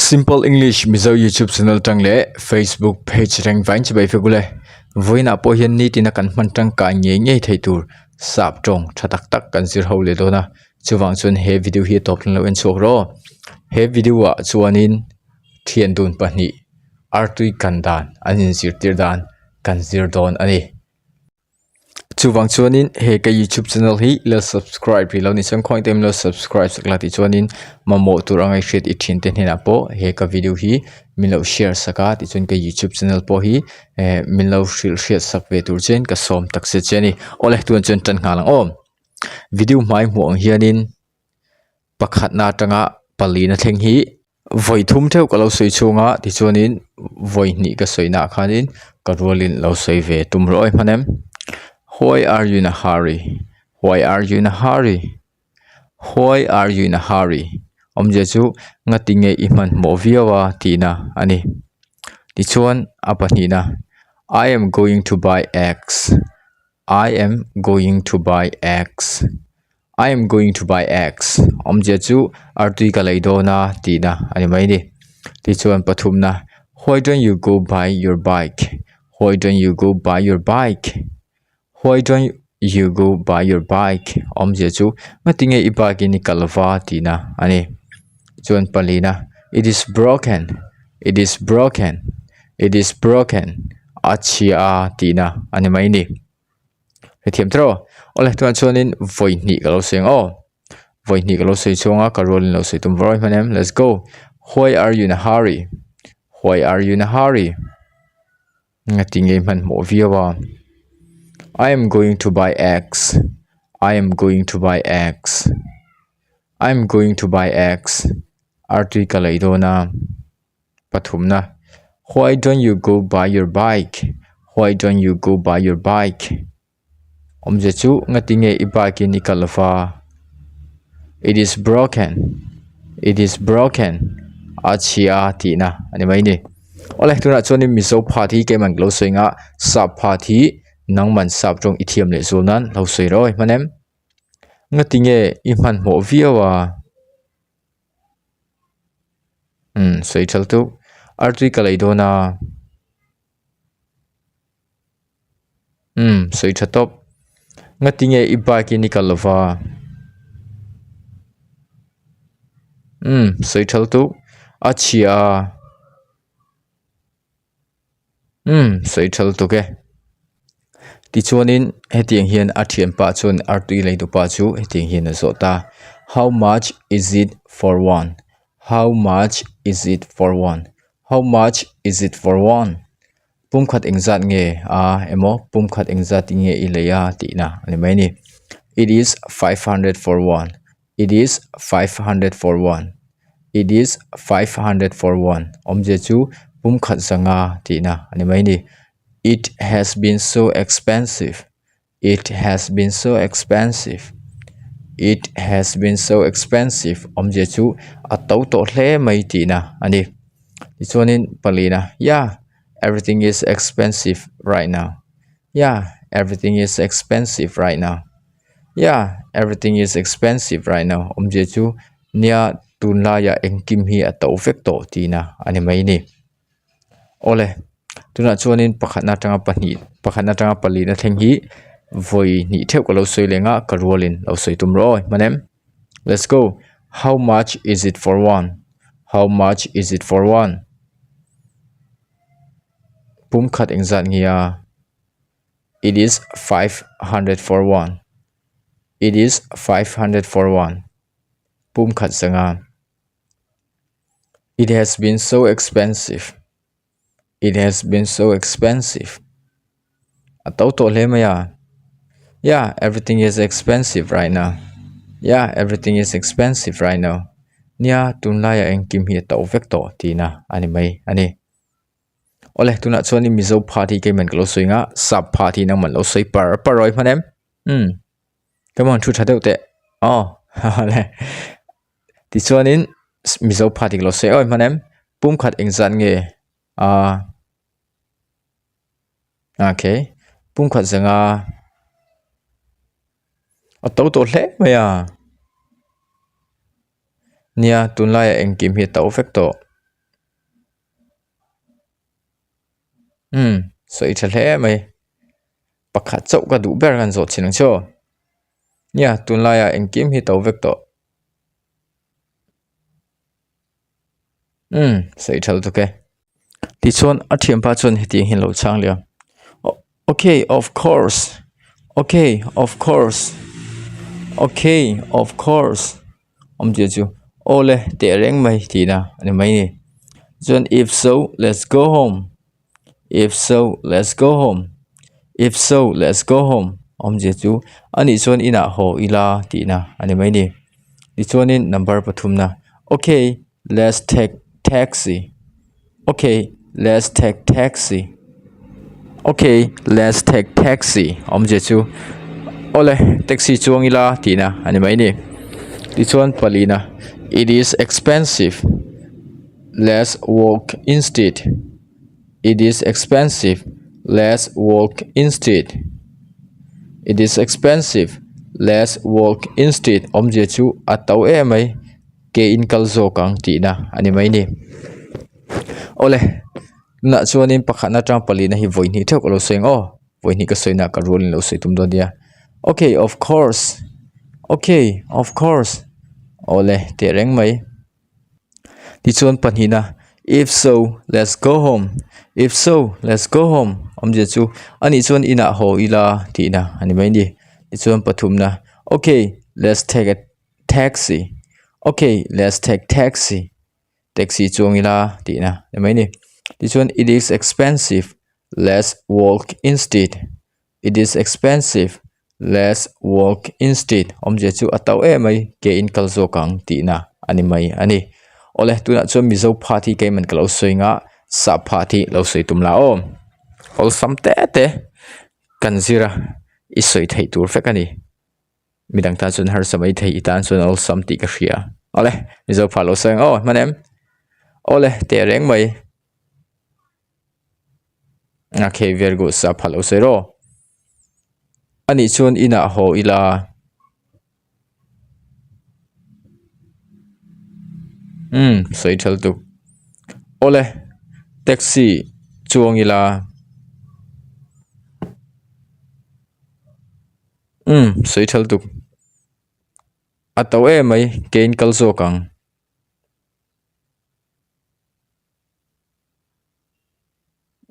Simple English Mizo YouTube channel tang leh Facebook page reng vain chi bai fek ule. Vawiinah pawh hian nitina kan hman tangkai ngei ngei thei tur sap tawng tha tak tak kan zir ho leh dawn a. Chuvang chuan he video hi a tawp thleng lo en chhuak rawh. He video ah chuanin thian dun pahnih artui kan dan an inzirtir dan kan zir dawn a ni. Chuvang chuanin he ka youtube channel hi la subscribe rih lo ni chuan khawngaih takin lo subscribe sak la tichuanin mamawh tur anga i hriat i thin te hnenah pawh he ka video hi min lo share sak a tichuan ka youtube channel pawh hi eh min lo hrilh hriat sak ve tur chuan ka sawm tak zet che a ni. Awle tunah chuan tan nghal ang aw video hmai hmuh ang hianin pakhatna atanga palina thleng hi vawi thum theuh ka lo sawi chhung a tichuanin vawi hnih ka sawi naah khanin ka rualin lo sawi ve tum rawh awi hman em why are you in a hurry why are you in a hurry why are you in a hurry awmzia chu ngatinge i hmanhmawh viau a tihna a ni tichuan a pahnihna I am going to buy eggs. I am going to buy eggs I am going to buy eggs awmzia chu artui ka lei dawn a tihna a ni mai a ni tichuan pathumna why don't you go buy your bike why don't you go buy your bike why don't you go buy your bike awmzia chu ngatinge i bike in i kal va tihna a ni chuan palina it is broken it is broken it is broken a chhia a tihna a ni mai a ni hrethiam tawh awle tunah chuanin vawi hnih ka lo sawi ang aw vawi hnih ka lo sawi chhuang a ka rualin lo sawi tum vawr hman em let's go why are you in a hurry why are you in a hurry ngatinge hmanhmawh viau a I am going to buy eggs I am going to buy eggs I am going to buy eggs artui ka lei dawn a. Pathumna, Why don't you go buy your bike? Why don't you go buy your bike? Awmzia chu ngatinge i bike in i kal lova? It is broken. It is broken. A chhia tihna a ni mai ni. Awle tunah chuanin Mizo phat hi keimah lo sawi anga sap phat hi nangman sap tawng i thiam leh zual nan lo sawi rawh awi hman em? Ngatinge i hmanhmawh viau a? Umm sawi thal deuh artui ka lei dawn a umm sawi tha tawp ngatinge i bike in i kal lova umm sawi thal deuh a chhia a. Umm sawi tha lutuk e tichuanin hetiang hian a thianpa chuan artui lei tupa chu hetiang hian a zawt a how much is it for one how much is it for one how much is it for one pumkhat engzat nge a emaw pumkhat engzat nge i lei a tihna a ni mai a ni it is 500 for one. It is 500 for one. It is 500 for one. Awmzia chu pumkhat zanga tihna a ni mai ni. It has been so expensive. It has been so expensive. It has been so expensive. Awmzia chu a to tawh hle mai tihna a ni. Tichuanin palina, Yeah, everything is expensive right now. Yeah, everything is expensive right now. Yeah, everything is expensive right now. Awmzia chu nia tunlaiah engkim hi a to vek tawh tihna a ni mai ni. Awle, tunah chuanin pakhatna atanga pahnih pakhatna atanga palina thleng hi vawi hnih theuh ka lo sawi leh anga ka rualin lo sawi tum rawh aw hman em. Let's go. How much is it for one? How much is it for one? Pumkhat engzat nge a? It is 500 for one. It is 500 for one. Pumkhat zanga. It has been so expensive. It has been so expensive. A to tawh hle mai a. Yeah, everything is expensive right now. Yeah, everything is expensive right now. Nia, tunlaiah engkim hi a to vek tawh tihna a ni mai a ni. Awle tunah chuanin Mizo phat hi keiman ka lo sawi ang a sap phat hi nangman lo sawi par par rawih hman em umm come on thu tha deuh teh aw le tichuanin Mizo phat hi ka lo sawi awih hman em pumkhat engzat nge ah okay pumkhat zanga a to tawh hle mai a nia tunlaiah engkim hi a to vek tawh. Umm sawi tha hle mai. Pakhat chauh ka duh ber kan zawh thin ang chu aw. Nia tunlaiah engkim hi to vek tawh. Umm sawi tha lutuk e. Tichuan a thianpa chuan hetiang hian lo chhang leh a okay of course okay of course okay of course awmzia chu aw le teh reng mai tihna a ni mai a ni chuan if so let's go home if so let's go home if so let's go home awmzia chu anih chuan inah haw ila tihna a ni mai a ni tichuanin number pathumna okay let's take taxi okay let's take taxi okay let's take taxi awmzia chu awle taxi chuang ila tihna a ni mai a ni tichuan palina it is expensive let's walk instead it is expensive let's walk instead it is expensive let's walk instead awmzia chu a to em mai. Ke in kal zawk ang tihna a ni mai a ni. Awle tunah chuanin pakhatna atang palina hi vawi hnih theuh ka lo sawi ang aw vawi hnih ka sawi na ka rualin lo sawi tum dawn nia okay of course okay of course awle teh reng mai tichuan pahnihna if so let's go home if so let's go home awmzia chu anih chuan inah haw ila tihna a ni mai a ni tichuan pathumna okay let's take a taxi okay let's take taxi taxi chuang ila tihna ni mai a ni tichuan it is expensive let's walk instead it is expensive let's walk instead awmzia chu a to em mai ke in kal zawk ang tihna a ni mai a ni awle tunah chuan mizo phat hi keiman ka lo sawi anga sap phat hi lo sawi tum la aw awlsam te te kan zir a i sawi theih tur vek a ni. Midang tan chuan harsa mai thei i tan chuan awlsam tih ka hria. Awle, Mizo pha lo sawi ang aw, hman em? Awle, teh reng mai. Okay, very good, sa pha lo sawi rawh. Anih chuan inah haw ila. Umm, sawi tha lutuk. Awle, taxi chuang ila. Umm sawi tha lutuk a to em mai ke in kal zawk ang.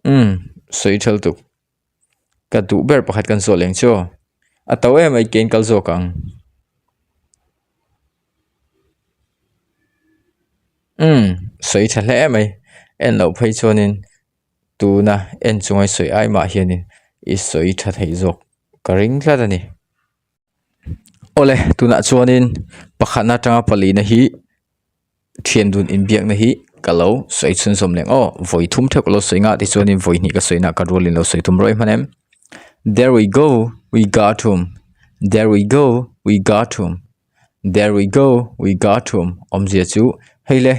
Umm sawi tha lutuk ka duh ber pakhat kan zawh leng chu aw a to em mai ke in kal zawk ang. Umm sawi tha hle mai en loh phei chuanin tuna en chunga sawi ai mah hianin i sawi tha thei zawk. Ka ring tlat a ni. Awle tunah chuanin pakhatna atanga palina hi thian dun inbiakna hi ka lo sawi chhunzawm leh ang aw vawi thum theuh ka lo sawi nghah tichuanin vawi hnih ka sawi na ka rualin lo sawi tum rawih hman em. There we go we got home there we go we got home there we go we got home awmzia chu hei le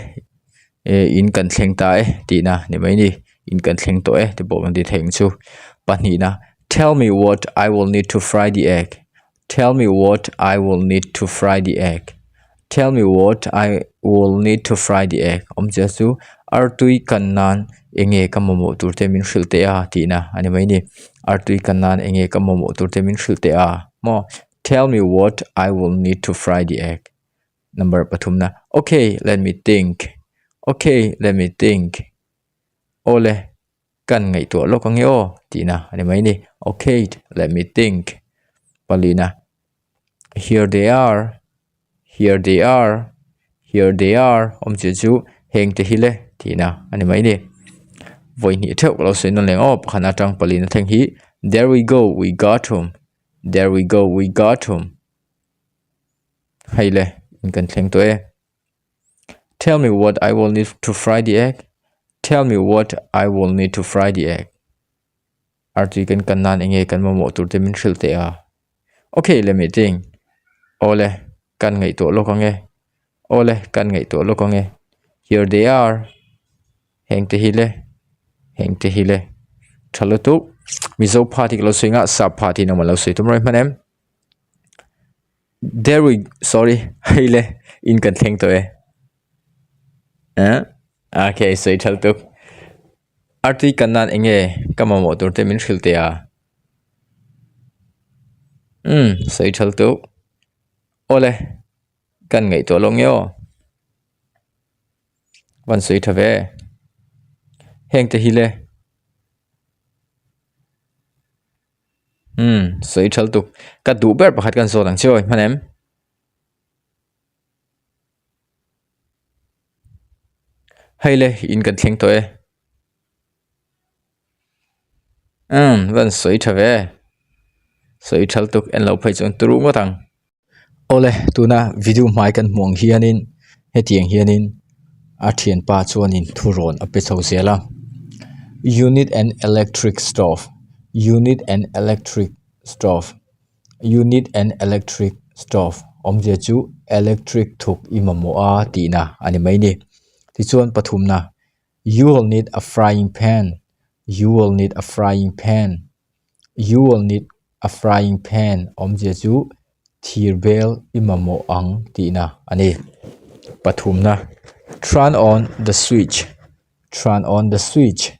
eh in kan thleng ta e tihna ni mai ni in kan thleng tawh e ti pawh kan ti thei ang chu pahnihna tell me what I will need to fry the egg tell me what I will need to fry the egg tell me what I will need to fry the egg awmzia chu artui kan nan eng nge ka mamawh tur te min hrilh teh a tihna a ni mai ni artui kan nan eng nge ka mamawh tur te min hrilh teh a maw tell me what I will need to fry the egg. Number pathumna okay let me think okay let me think awle kan ngaihtuah lawk ange aw tihna a ni mai ni okay let me think palina here they are here they are here they are awmzia chu heng te hi le tihna a ni mai ni vawi hnih theuh ka lo sawi nawn leh ang aw pakhat atang palina thleng hi there we go we got home there we go we got home. Hei le in kan thleng tawh e. Tell me what I will need to fry the egg. Tell me what I will need to fry the egg. Artui kan kan nan enge kan mamawh tur te min hrilh teh a. Okay, let me think. Awle, kan ngaihtuah lawk ang e. Awle, kan ngaihtuah lawk ang e. Here they are. Heng te hi le. Heng te hi le. Tha lutuk. Mizo pha tih ka lo sawi nghah, sap pha tih engemaw lo sawi tum rawih hman em. There we sorry hei le in kan thleng tawh e ah okay sawi tha lutuk. Artui kan nan eng nge ka mamawh tur te min hrilh teh a? Umm sawi thal tuk. Awle kan ngaihtuah lo nge aw. Van sawi tha ve. Heng te hi le. Umm sawi thal tuk. Ka duh ber pakhat kan zawt ang che aw hman em? Hei le in kan thleng tawh e. Umm van sawi tha ve. Sawi thal tuk en lo phei chuan turu ngawt ang. Awle tuna video hmai kan hmuh ang hianin hetiang hianin a thianpa chuanin thurawn a pe chho zel a. You need an electric stove you need an electric stove. You need an electric stove awmzia chu electric thuk i mamawh a tihna a ni mai ni. Tichuan pathumna you will need a frying pan you will need a frying pan you will need a frying pan awmzia chu thir bel i mamawh ang tihna a ni. Pathumna turn on the switch Turn on the switch,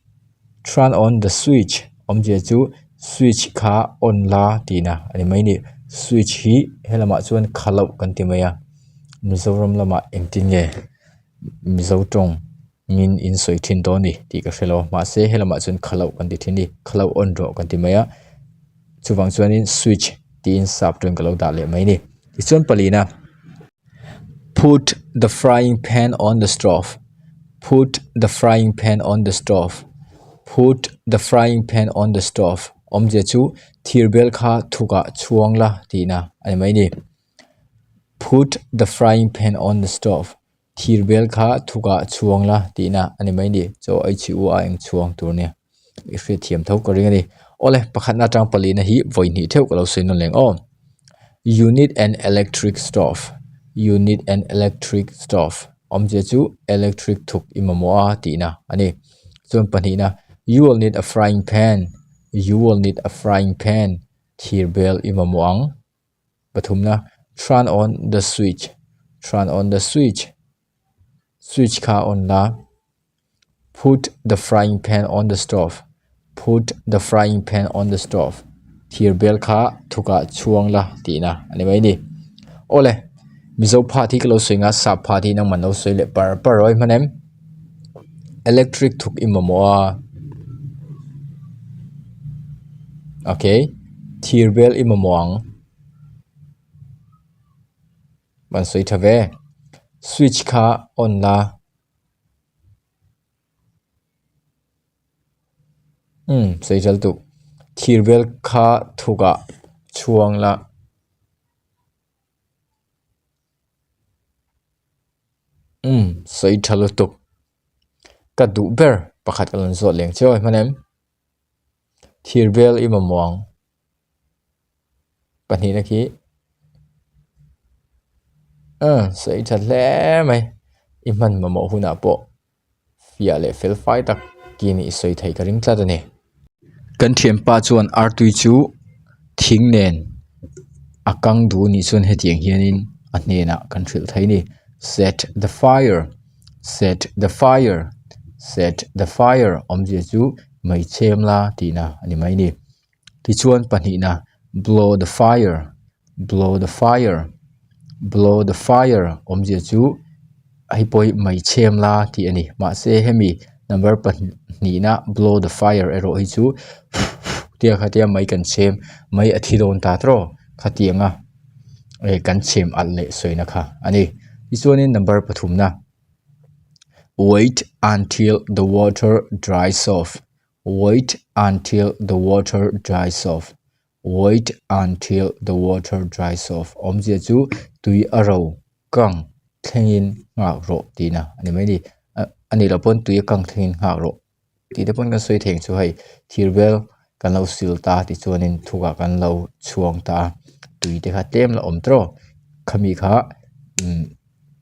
turn on the switch awmzia chu switch kha on la tihna a ni mai a ni. Switch hi helamah chuan kha loh kan ti mai a, Mizoram lamah engtin nge Mizo tawng in in sawi thin dawn a ni tih ka hre lo a mahse helamah chuan kha loh kan ti thin a ni kha loh on rawh kan ti mai a chuvang chuanin switch tiin sap tawng ka lo dah leh mai a ni. Tichuan palina. Put the frying pan on the stove put the frying pan on the stove put the frying pan on the stove awmzia chu thir bel kha thukah chhuang la tihna a ni mai a ni put the frying pan on the stove thir bel kha thukah chhuang la tihna a ni mai a ni chaw ei chhi u a eng chhuang tur nia. I hriat thiam tho ka ring a ni. Awle, pakhatna atang palina hi vawi hnih theuh ka lo sawi nawn leng aw. You need an electric stove. You need an electric stove. Awmzia chu electric thuk i mamawh a tihna a ni. Chuan pahnihna, you will need a frying pan. You will need a frying pan. Thir bel i mamawh ang. Pathumna, turn on the switch. Turn on the switch. Switch kha on la. Put the frying pan on the stove. Put the frying pan on the stove. Thir bel kha thukah chhuang la tihna a ni mai ni. Awle, Mizo phat hi ka lo sawi nga sap phat hi nangman lo sawi leh par par rawih hman em? Electric thuk i mamawh a. Okay, thir bel i mamawh ang. Ban sawi tha ve. Switch kha on la. Umm sawi zel tuk. Thir bel kha thukah chhuang la. Umm sawi tha lutuk. Ka duh ber pakhat ka rawn zawt leng chiau a hman em. Thir bel i mamawh ang. Pahnihna khi ah sawi tha hle mai i hman mamawh hunah pawh fiah leh fel fai tak kin i sawi theih ka ring tlat a ni. Kan thianpa chuan artui chu thing nen a kang duh anih chuan hetiang hianin a hnenah kan hrilh thei a ni set the fire set the fire set the fire awmzia chu mei chhem la tihna a ni mai a ni. Tichuan pahnihna blow the fire, blow the fire, blow the fire awmzia chu hei pawh hi mei chhem la tih a ni. Mahse hemi number pahnihna blow the fire erawh hi chu tia khatia mei kan chhem mei a thi dawn ta tawh khatianga eh kan chhem alh leh sawina kha a ni. Tichuanin number pathumna wait until the water dries off. Wait until the water dries off. Wait until the water dries off. Awmzia chu tui a ro kang thlengin nghak rawh tihna a ni mai a ni. A nih loh pawn tui a kang thlengin nghak rawh tih te pawn kan sawi thei ang chu hei thir bel kan lo sil ta tichuanin thukah kan lo chhuang ta a tui te kha tlem la awm tawh khami kha umm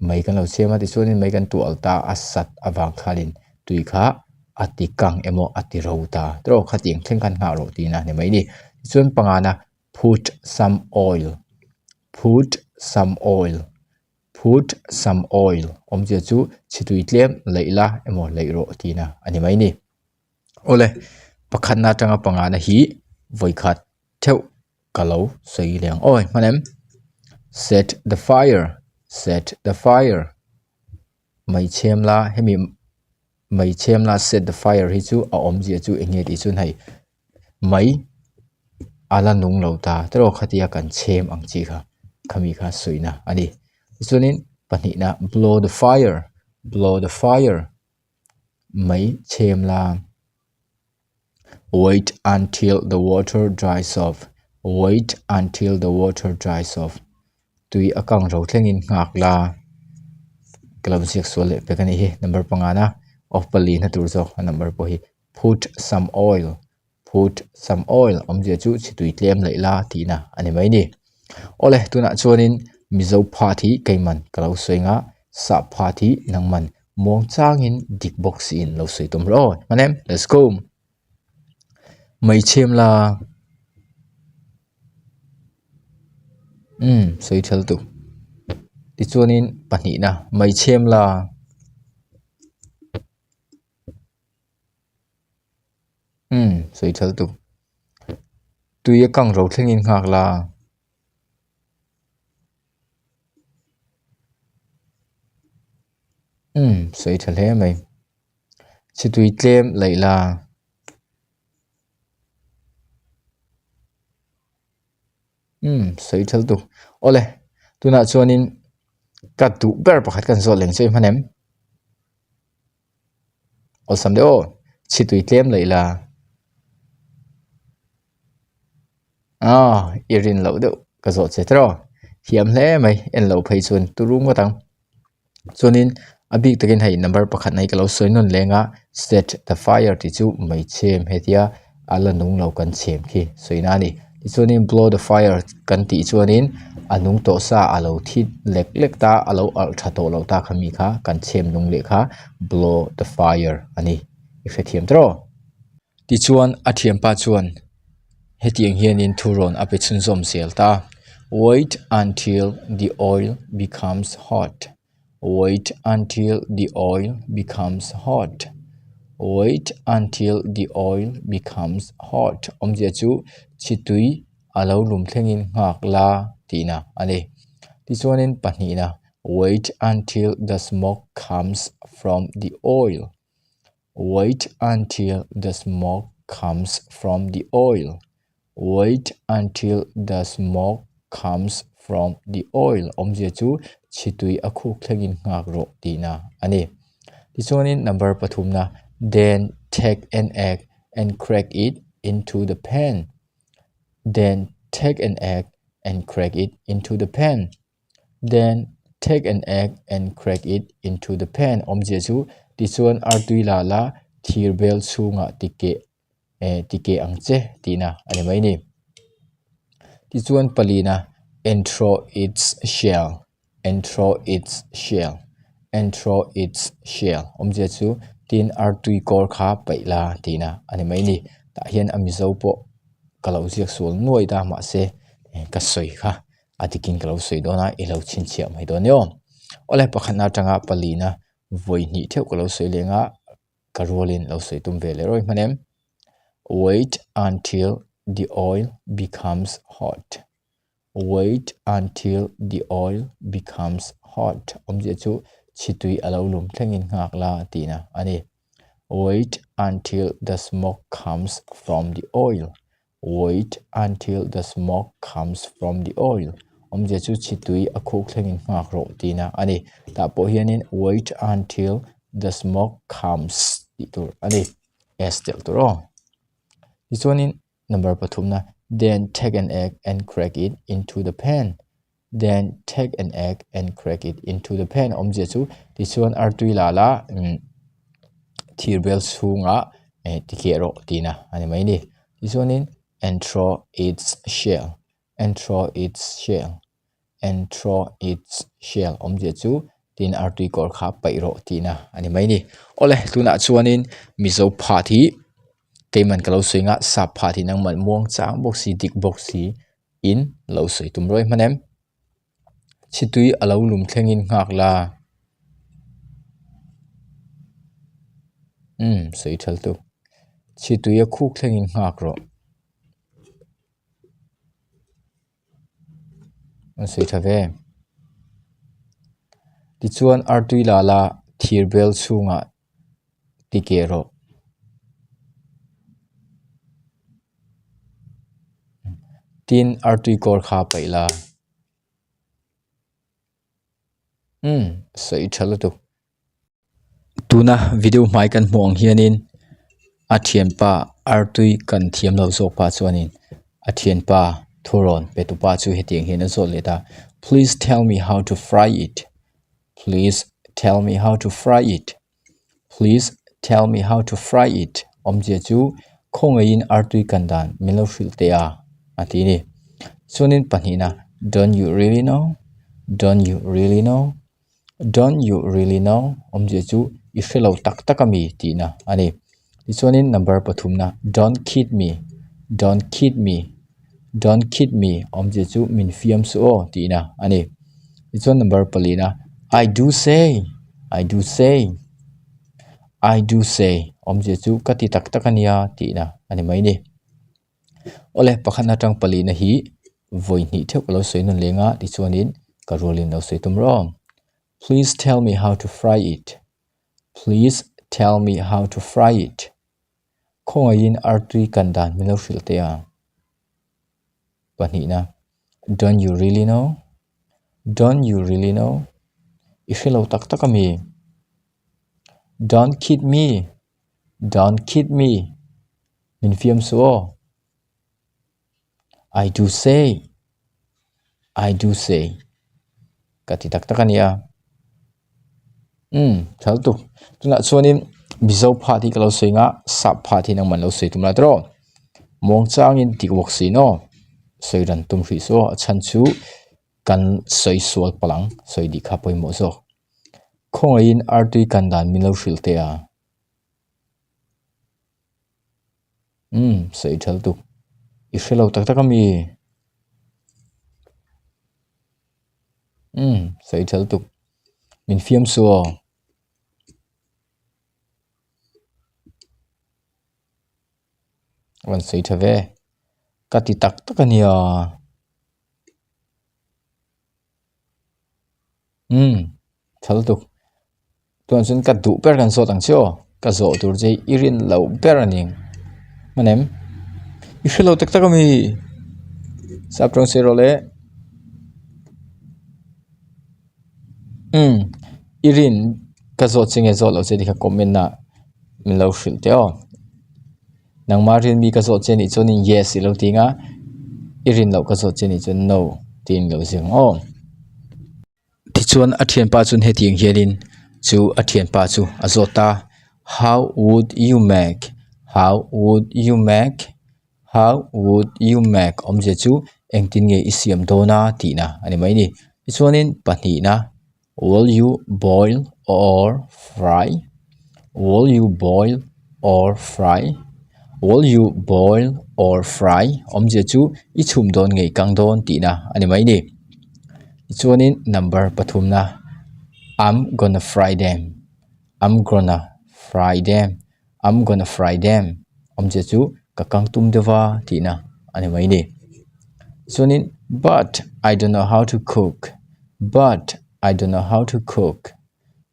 mei kan lo siam a tichuanin mei kan tuah ta a sat avang khanin tui kha a ti kang emaw a ti ro ta tawh khatiang thleng khan nghah rawh tihna a ni mai a ni tichuan pangana put some oil put some oil put some oil awmzia chu chhi tui tlem laih la emaw laih rawh tihna a ni mai a ni. Awle, pakhatna atanga pangana hi vawikhat theuh ka lo sawi leh ang aw hman em? Set the fire, set the fire mai chhem la hemi mai chhem la set the fire hi chu a awmzia chu eng nge tih chuan hei mai a la nung lo ta tawh khatia kan chhem ang chi kha khami kha sawina a ni tichuanin pahnihna blow the fire blow the fire mai chhem la wait until the water dries off wait until the water dries off tui a kang ro thlengin nghak la ka lo ziak sual leh pek a nih hi number pangana of pali na tur zawk a number pawh hi put some oil put some oil awmzia chu chhi tui tlem laih la tihna a ni mai a ni. Awle tunah chuanin Mizo phat hi keiman ka lo sawi ang a sap phat hi nangman muang changin dik bawk siin lo sawi tum rawh aw hman em let's go mai chhem la umm sawi thal tuk tichuanin pahnihna mai chhem la. Umm sawi thal tuk. Tui a kang ro thlengin nghak la. Umm sawi tha hle mai. Chhi tui tlem laih la. Umm sawi thal tuk. Awle tunah chuanin ka duh ber pakhat kan zawt leng che hman em? Awlsam deuh aw chhi tui tlem laih la ah i rin loh deuh ka zawh che tawh thiam hle mai en loh phei chuan turu ngawt ang chuanin a bik takin hei number pakhat na hi ka lo sawi nawn leng a set the fire tih chu mai chhem hetia a la nung lo kan chhem khi sawi na a ni tichuanin blow the fire kan tih chuanin a nung tawh sa a lo thi lek lek ta a lo alh tha tawh loh ta kha mi kha kan chhem nung leh kha blow the fire a ni i hrethiam tawh tichuan a thianpa chuan hetiang hianin thu rawn a pe chhunzawm zel ta wait until the oil becomes hot. Wait until the oil becomes hot. Wait until the oil becomes hot. Awmzia chu chhitui a lo lum thlengin nghak la tihna a ni. Tichuanin pahnihna, Wait until the smoke comes from the oil. Wait until the smoke comes from the oil. Wait until the smoke comes from the oil awmzia chu chhitui a khuk thlengin nghak rawh tihna a ni. Tichuanin number pathumna then take an egg and crack it into the pan. Then take an egg and crack it into the pan. Then take an egg and crack it into the pan awmzia chu tichuan artui la la thir bel chhungah tikeh eh tikeh ang che tihna a ni mai a ni. Tichuan palina and throw its shell and throw its shell and throw its shell awmzia chu tin artui kawr kha paih la tihna a ni mai a ni. Tah hian a mizo pawh ka lo ziak sual nuai ta mahse ka sawi kha a dikin ka lo sawi dawn a i lo chhinchhiah mai dawn nia aw. Awle pakhatna atanga palina vawi hnih theuh ka lo sawi leng a. Ka rualin lo sawi tum ve leh rawih hman em? Wait until the oil becomes hot. Wait until the oil becomes hot. Awmzia chu chhitui a lo lum thlengin nghak la tihna a ni. Wait until the smoke comes from the oil. Wait until the smoke comes from the oil. Awmzia chu chhitui a khuk thlengin nghak rawh tihna a ni. Tah pawh hianin wait until the smoke comes tih tur a ni. S telh tur aw. Tichuanin number pathumna then take an egg and crack it into the pan. Then take an egg and crack it into the pan awmzia chu tichuan artui la la thir bel chhungah eh tikeh rawh tihna a ni mai a ni. Tichuanin and throw its shell and throw its shell and throw its shell awmzia chu tin artui kawr kha paih rawh tihna a ni mai a ni. Awle tunah chuanin Mizo phat hi keiman ka lo sawi ang a sap phat hi nangmah muang chang bawk si dik bawk si. In lo sawi tum ruai hman em? Chhitui a lo lum thlengin nghak la. Umm sawi thal tu. Chhitui a khuk thlengin nghak rawh. An sawi tha ve. Tichuan artui la la thir bel chhungah ti keh rawh. Tin artui kawr kha paih la. Umm sawi tha lutuk. Tuna video hmai kan hmuh ang hianin a thianpa artui kan thiam loh zawk pah chuanin a thianpa thurawn pe tu pa chu hetiang hian a zawt let a please tell me how to fry it please tell me how to fry it please tell me how to fry it awmzia chu khawngaihin artui kan dan min lo hrilh teh a a ti a ni chuanin pahnihna don't you really know don't you really know. Don't you really know? Awmzia chu i hre lo tak tak a mi tihna a ni. Tichuanin number pathumna Don't kid me, don't kid me, don't kid me awmzia chu min fiam suh aw tihna a ni. Tichuan number palina I do say, I do say, I do say awmzia chu ka ti tak tak a nia tihna a ni mai ni. Awle pakhat atang palina hi vawi hnih theuh ka lo sawi nawn leng a tichuanin ka rualin lo sawi tum rawh. Please tell me how to fry it. Please tell me how to fry it. Khawngaihin artui kan dan min lo hrilh teh a. Pahnihna Don't you really know? Don't you really know? I hre lo tak tak a mi? Don't kid me. Don't kid me. Min fiam suh aw. I do say, I do say ka ti tak tak a nia. Umm thal tuk. Tunah chuanin Mizo phat hi ka lo sawi anga sap phat hi nangman lo sawi tum la tawh. Muang changin dik bawk si in aw. Sawi ran tum hrih suh aw. A chhan chu kan sawi sual palh ang. Sawi dih kha pawimawh zawk. Khawngaihin artui kan dan min lo hrilh teh a. Umm sawi tha lutuk i hre lo tak tak a mi umm sawi tha lutuk min fiam suh aw a rawn sawi tha ve ka ti tak tak a nia. Umm tha lutuk tunah chuan ka duh ber kan zawt ang che aw ka zawh tur che hi i rin loh ber a ni hman em i hre lo tak tak ami sap tawng sawi rawh le umm i rin ka zawt che nge zawt loh che tih kha comment ah min lo hrilh teh aw. Nangmah rin mi ka zawh che nih chuanin yes i lo ti ang a, i rin loh ka zawh che nih chuan no tiin lo zir ang aw. Tichuan a thianpa chuan hetiang hianin chu a thianpa chu a zawt a, how would you make, how would you make, how would you make awmzia chu engtin nge i siam dawn a tihna a ni mai ni. Tichuanin pahnihna Will you boil or fry? Will you boil or fry? Will you boil or fry? Awmzia chu i chhum dawn ngei kang dawn tihna a ni mai ni. Tichuanin number pathumna I'm gonna fry them. I'm gonna fry them. I'm gonna fry them awmzia chu ka kang tum deuh va tihna a ni mai ni chuanin but I don't know how to cook but I don't know how to cook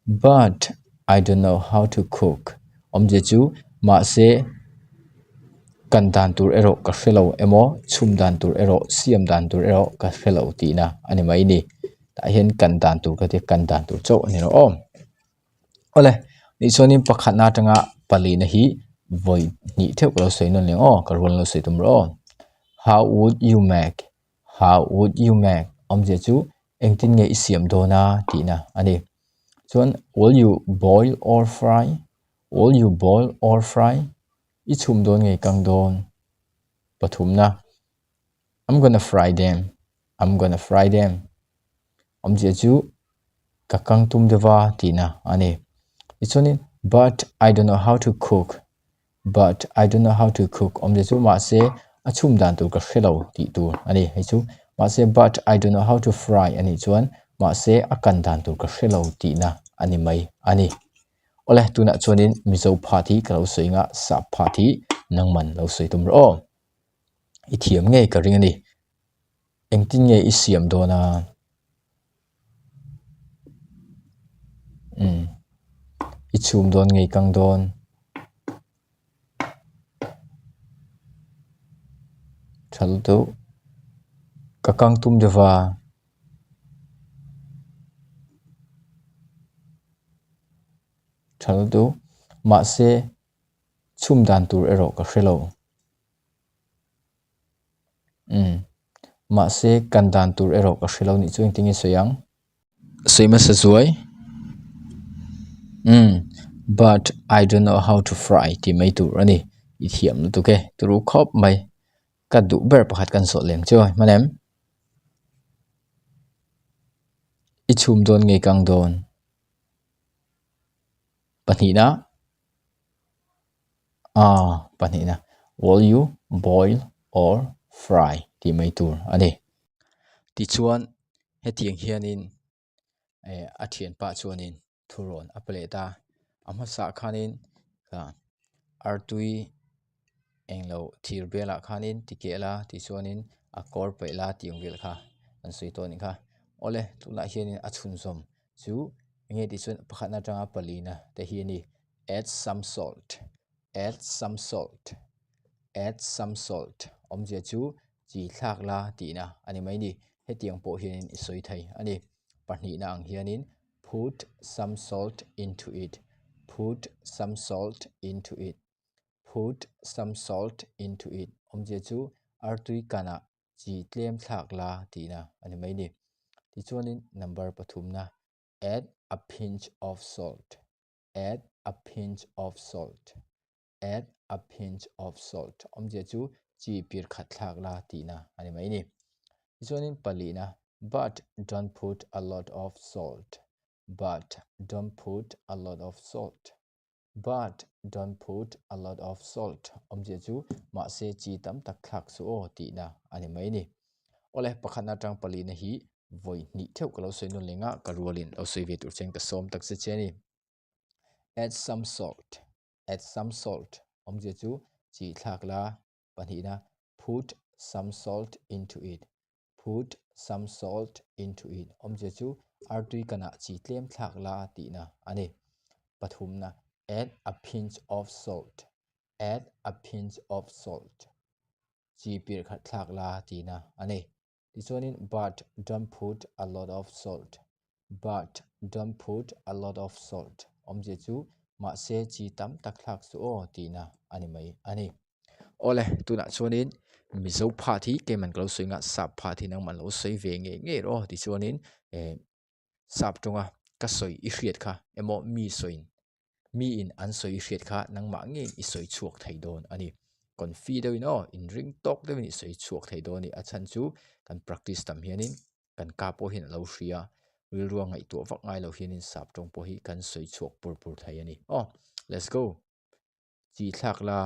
but I don't know how to cook awmzia chu mahse kan dan tur erawh ka hre lo emaw chhum dan tur erawh siam dan tur erawh ka hre lo tihna a ni mai ni tah hian kan dan tur ka tia kan dan tur chauh a ni lo aw. Awle tichuanin pakhatna atanga palina hi vawi hnih theuh ka lo sawi nawn leh ang aw ka rual lo sawi tum rawh aw how would you make how would you make awmzia chu engtin nge i siam dawn a tihna a ni chuan will you boil or fry will you boil or fry i chhum dawn nge kang dawn pathumna I'm gonna fry them I'm gonna fry them awmzia chu ka kang tum deuh va tihna a ni tichuanin but I don't know how to cook but I don't know how to cook awmzia chu mahse a chhum dan tur ka hre lo tih tur a ni hei chu mahse but I don't know how to fry a nih chuan mahse a kan dan tur ka hre lo tihna a ni mai a ni. Awle tunah chuanin Mizo phat hi ka lo sawi anga sap phat hi. nangman lo sawi tum rawh aw. I thiam ngei ka ring a ni. Engtin nge i siam dawn a? Umm i chhum dawn nge i kang dawn? Tha lutuk ka kang tum deuh va. Tha lutuk mahse chhum dan tur erawh ka hre lo. Umm mahse kan dan tur erawh ka hre lo nih chu engtin nge sawi ang. Sawi hmasa zuai umm but I don't know how to fry tih mai tur a ni i thiam lutuk e turu khawp mai ka duh ber pakhat kan zawh lem chu a hman em i chhum dawn nge kang dawn pahnihna. Ah pahnihna will you boil or fry tih mai tur a ni. Tichuan hetiang hianin eh a thianpa chuanin thurawn a pe leh ta a hmasaah khanin ah artui englo thir bialah khanin ti keh la tichuanin a kawr paih la tih ang vel kha an sawi tawh a nih kha. Awle tunah hianin a chhunzawm chu enge tih chuan pakhatna atanga palina te hi a ni. Add some salt, add some salt, add some salt awmzia chu chi thlak la tihna a ni mai ni. Hetiang pawh hianin i sawi thei a ni. Pahnihna ang hianin put some salt into it, put some salt into it, put some salt into it awmzia chu artui kanah chi tlem thlak la tihna a ni mai ni. Tichuanin number pathumna add a pinch of salt. Add a pinch of salt. Add a pinch of salt. Awmzia chu chi pir khat thlak la tihna a ni mai ni. Tichuanin palihna, but don't put a lot of salt. But don't put a lot of salt. But don't put a lot of salt. Awmzia chu mahse chi tam tak thlak suh aw tihna a ni mai ni. Awle, pakhatna atang palihna hi vawi hnih theuh ka lo sawi nawn leng a, ka rualin lo sawi ve tur chuan ka sawm tak che che a ni. Add some salt, add some salt awmzia chu chi thlak la pahnihna put some salt into it, put some salt into it awmzia chu artui kanah chi tlem thlak la tihna a ni. Pathumna add a pinch of salt, add a pinch of salt chi pirh khat thlak la tihna a ni. Tichuanin but don't put a lot of salt, but don't put a lot of salt awmzia chu mahse chi tam tak thlak chu aw tihna a ni mai a ni. Awle tunah chuanin Mizo phat hi keiman ka lo sawi nghah sap phat hi nangman lo sawi ve ngei ngei rawh aw tichuanin eh sap tawnga ka sawi i hriat kha emaw mi sawiin Miin an sawi hriat kha nangmah ngei i sawi chhuak thei dawn a ni. Confi deuhin aw, inring tawk deuhin i sawi chhuak thei dawn a ni. A chhan chu kan practice tam hianin kan ka pawh hian a lo hria a, rilrua ngaihtuah vak ngai lo hianin sap tawng pawh hi kan sawi chhuak pur pur thei a ni. Aw, let's go! Chi thlak la.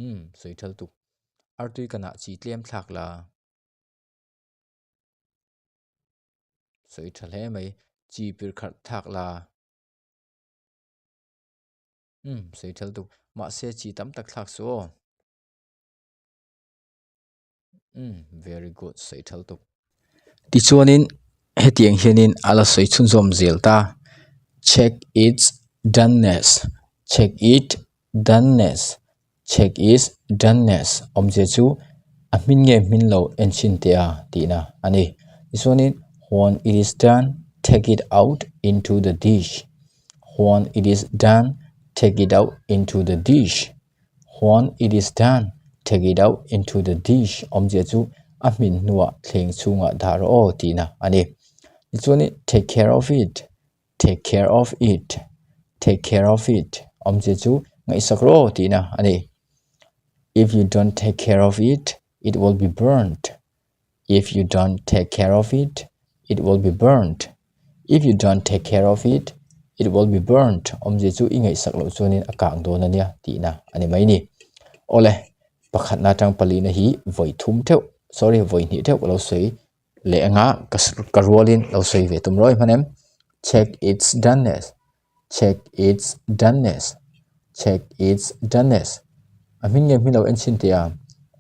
Umm, sawi thal tuk. Artui kanah chi tlem thlak la. Sawi tha hle mai chi pir kharh thlak la umm sawi tha lutuk mahse chi tam tak thlak suh aw umm very good sawi tha lutuk. Tichuanin hetiang hianin a la sawi chhunzawm zel ta check its doneness check it doneness Check is doneness awmzia chu a hmin nge hmin lo en chhin teh a tihna a ni. Tichuanin when it is done take it out into the dish when it is done take it out into the dish when it is done take it out into the dish awmzia chu a hmin hnuah thleng chhungah dah rawh aw tihna a ni. Tichuanin take care of it Take care of it, take care of it awmzia chu ngaihsak rawh tihna a ni. If you don't take care of it, it will be burnt. If you don't take care of it, it will be burnt. If you don't take care of it, it will be burnt awmzia chu i ngaihsak loh chuanin a kang dawn a nia tihna a ni mai ni. Awle, pakhatna atang palina hi vawi thum theuh, sorry vawi hnih theuh ka lo sawi Leh anga ka rualin lo sawi ve tum rawih hman em? Check its doneness, check its doneness, Check its doneness. A hmin nge hmin lo en chhin teh a.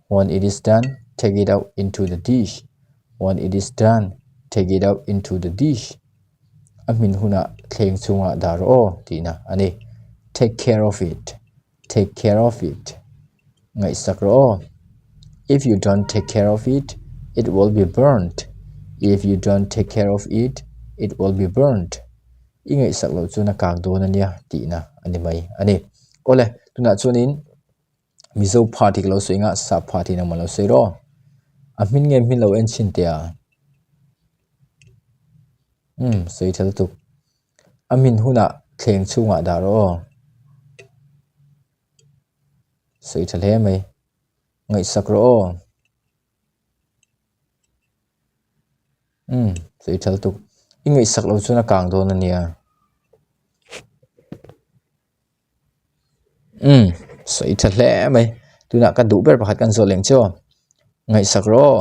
When it is done, take it out into the dish. When it is done, take it out into the dish. A hmin hunah thleng chhungah dah rawh aw tihna a ni. Take care of it. Take care of it. Ngaihsak rawh aw. If you don't take care of it, it will be burnt. If you don't take care of it, it will be burnt. I ngaihsak loh chuan a kak dawn a nia tihna a ni mai a ni. Awle, tunah chuanin Mizo pha tih ka lo sawi anga sap pha tih nangmah lo sawi rawh. A hmin nge hmin lo en chhin teh a. Umm sawi tha lutuk. A hmin hunah thleng chhungah dah rawh aw. Sawi tha hle mai. Ngaihsak rawh aw. Umm sawi tha lutuk. I ngaihsak loh chuan a kang dawn a nia. Umm sawi tha hle mai. Tunah ka duh ber pakhat kan zawh leng chu aw. Ngaihsak rawh aw.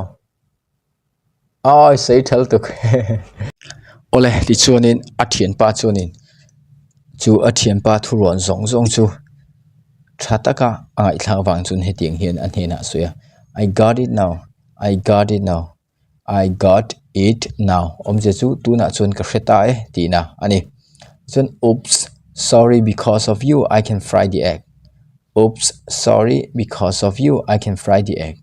Awi sawi tha lutuk awle tichuanin a thianpa chuanin chu a thianpa thuruan zawng zawng chu tha taka a ngaihthlak avang chuan hetiang hian a hnenah a sawi a I got it now I got it now I got it now awmzia chu tunah chuan ka hre ta e tihna a ni chuan oops sorry because of you I can fry the egg oops sorry because of you I can fry the egg.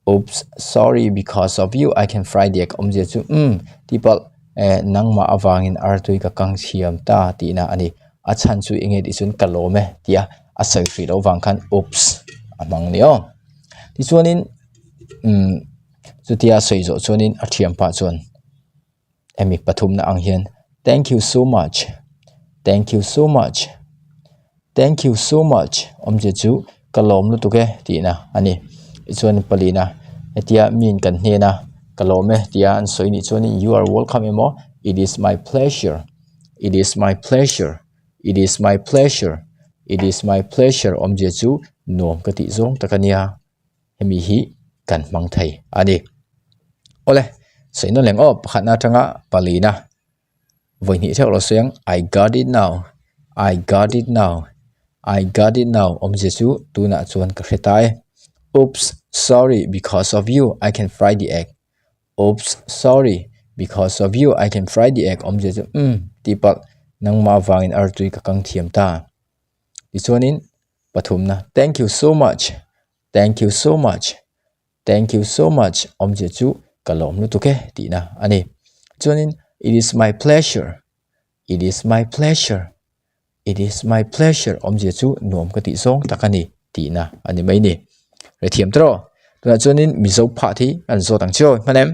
Oops sorry because of you I can fry the egg awmzia chu umm tihpalh eh nangmah avangin artui ka kang thiam ta tihna a ni a chhan chu enge tih chuan ka lawm e tia a sawi hrih loh vang khan oops a hmang ni aw tichuanin umm chutia a sawi zawh chuanin a thianpa chuan hemi pathumna ang hian thank you so much thank you so much thank you so much awmzia chu ka lawm lutuk e tihna a ni tichuan palina hetia miin kan hnena ka lawm e tia an sawi nih chuanin you are welcome emaw it is my pleasure it is my pleasure it is my pleasure it is my pleasure awmzia chu nuam ka tih zawng tak a nia. hemi hi kan hmang thei a ni. Awle, sawi nawn leng aw pakhatna atanga palina vawi hnih theuh lo sawi ang I got it now, I got it now, I got it now awmzia chu tunah chuan ka hre ta e. Oops, sorry because of you I can fry the egg. Oops, sorry because of you I can fry the egg awmzia chu umm tihpalh nangmah avangin artui ka kang thiam ta. Tichuanin pathumna thank you so much thank you so much thank you so much awmzia chu ka lawm lutuk e tihna a ni chuanin it is my pleasure it is my pleasure it is my pleasure awmzia chu nuam ka tih zawng tak a ni tihna a ni mai ni hrethiam tawh tunah chuanin mizo phah hi an zawt ang chiaw hman em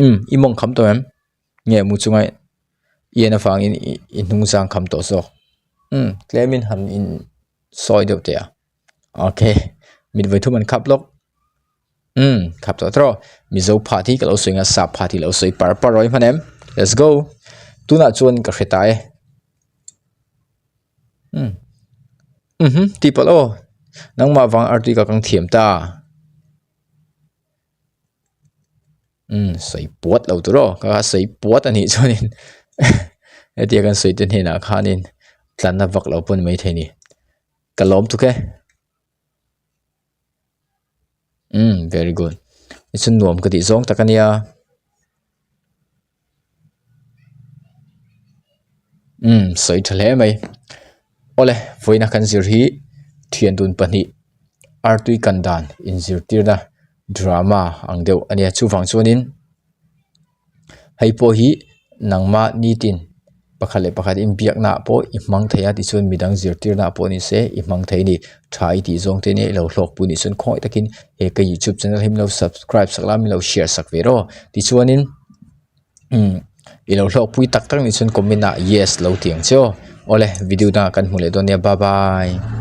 umm i mawng kham tawh em. nge mu chunga i en avangin i hnung zang kham tawh zawk umm tlemin han in sawi deuh teh a okay mit vawi thum an khap lawk umm khap tawh tawh mizo phat hi ka lo sawi ang a sap phat hi lo sawi par par rawih hman em let's go tunah chuan ka hre ta e umm mhm tihpalh aw nangmah vang artui ka kang thiam ta. Umm sawi puat lo tur aw ka sawi puat a nih chuanin hetia kan sawi te hnenah khanin tlanna vak lo pawh a ni maithei a ni ka lawm tuk e umm very good tichuan nuam ka tih zawng tak a nia. Umm sawi tha hle mai awle vawiina kan zir hi thian dun pahnih artui kan dan inzirtirna drama ang deuh a nia chuvang chuanin hei pawh hi nangma nitin pakhat leh pakhat inbiakna ah pawh i hmang thei a tichuan midang zirtirna ah pawh ni se i hmang thei a ni tha i tih zawng te nia i lo hlawk pui nih chuan khawngaih takin he ka youtube channel hi min lo subscribe sak la min lo share sak ve rawh tichuanin umm i lo hlawk pui tak tak nih chuan comment ah yes lo ti ang che aw awle video dangah kan hmu leh dawn nia bye bye.